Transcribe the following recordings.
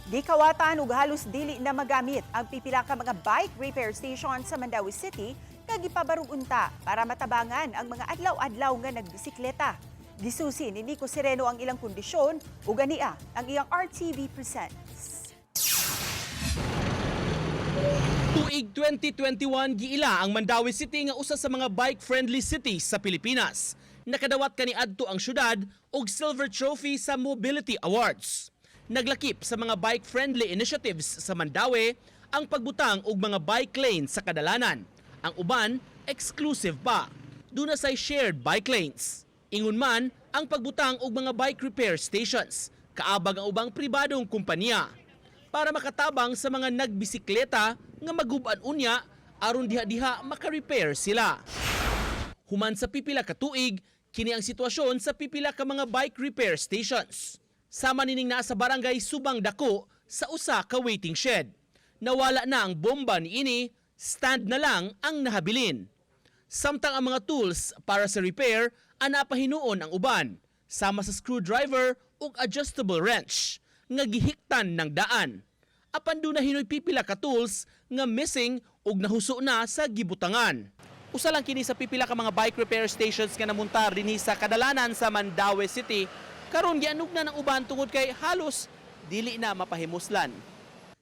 Gikawatan ug halos dili na magamit ang pipila ka mga bike repair station sa Mandaue City nga gipabarog unta para matabangan ang mga adlaw-adlaw nga nagbisikleta. Gisusi ni Nico Sereno ang ilang kondisyon ug ania ang iyang RTV Presents. Tuig 2021, giila ang Mandaue City nga usa sa mga bike-friendly cities sa Pilipinas. Nakadawat kaniadto ang syudad og Silver Trophy sa Mobility Awards. Naglakip sa mga bike-friendly initiatives sa Mandaue ang pagbutang og mga bike lanes sa kadalanan. Ang uban, exclusive pa. Duna say shared bike lanes. Ingon man ang pagbutang og mga bike repair stations, kaabag ang ubang pribadong kumpanya para makatabang sa mga nagbisikleta nga maguban unya aron diha-diha maka-repair sila. Human sa pipila ka tuig, kini ang sitwasyon sa pipila ka mga bike repair stations. Sama nining naa sa Barangay Subang Dako sa usa ka waiting shed. Nawala na ang bomba niini, stand na lang ang nahabilin. Samtang ang mga tools para sa repair ana pahinuon ang uban, sama sa screwdriver ug adjustable wrench nga gihiktan ng daan. Apan duna hinoy pipila ka tools nga missing ug nahuso na sa gibutangan. Usa lang kini sa pipila ka mga bike repair stations nga namuntar dinhi sa kadalanan sa Mandaue City. Karon gianog na ng uban tungod kay halos dili na mapahimuslan.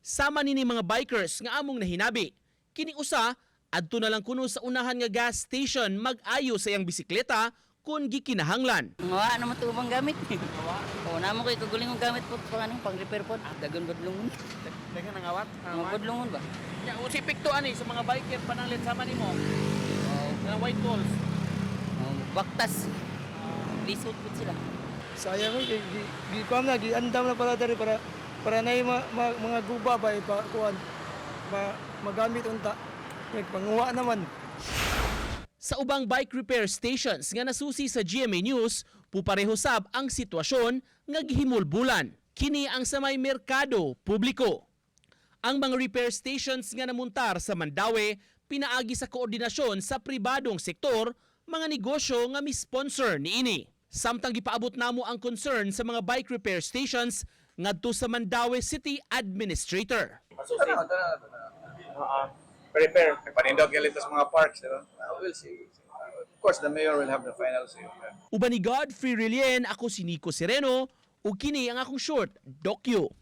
Sama nini mga bikers nga among nahinabi. Kining usa, adto na lang kuno sa unahan nga gas station mag-ayo sa iyang bisikleta kung gikinahanglan. Ngawa naman ito ubang gamit. Oo, namo kay kaguling gamit po pang ano, pang repair po. Dagon budlongon. Daghan nangawat. Mga budlongon ba? Ya, usi pikto ani sa mga biker pananglit sama nimo. Oh, white tools. Oh, baktas. Lisod po sila. Sayang kay gi gi kuan na giandam na para diri para para nay mga guba ba ipa kuan ma, magamit unta kay panguha naman. Sa ubang bike repair stations nga nasusi sa GMA News, pupareho sab ang sitwasyon nga gihimulbulan. Kini ang sa may merkado publiko. Ang mga repair stations nga namuntar sa Mandaue pinaagi sa koordinasyon sa pribadong sektor, mga negosyo nga mi-sponsor niini. Samtang gipaabot namo ang concern sa mga bike repair stations ngadto sa Mandaue City Administrator. Prepare. Panindog yan sa mga parks, di ba? We'll see. We'll see. Of course, the mayor will have the final say. Uban ni Godfrey Relien, ako si Nico Sereno, ug kini ang akong short, Dokyo.